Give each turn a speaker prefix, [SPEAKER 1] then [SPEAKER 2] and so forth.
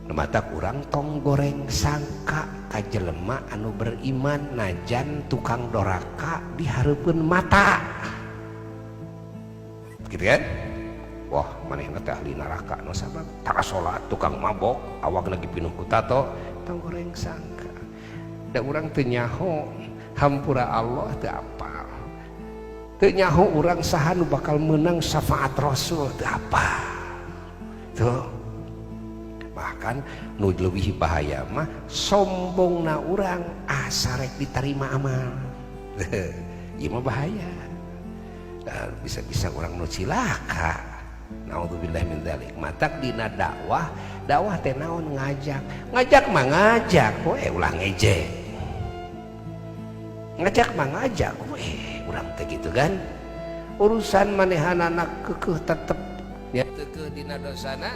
[SPEAKER 1] Nu matak urang tong goreng sangka ka jelema anu beriman najan tukang doraka di hareupeun mata. Gitu kan? Wah, manehna teh ahli neraka nu sabab tara salat, tukang mabok, awak lagi pinuh ku tato, tong goreng sangka. Da urang teu nyaho hampura Allah teu apal. Teu nyaho urang saha nu bakal menang syafaat Rasul teu apal. Tuh. Bahkan nu leuwih bahaya mah sombongna urang asa rek diterima amal. Ieu mah bahaya. Bisa-bisa urang nu cilaka. Naudzubillah min dzalik. Matak dina dakwah, dakwah teh naon ngajak. Ngajak mah ngajak we ulah ngejek. Ngajak mah ngajak we urang teh gitu kan. Urusan manehanana kekeuh tetep ya kekeuh dina dosana.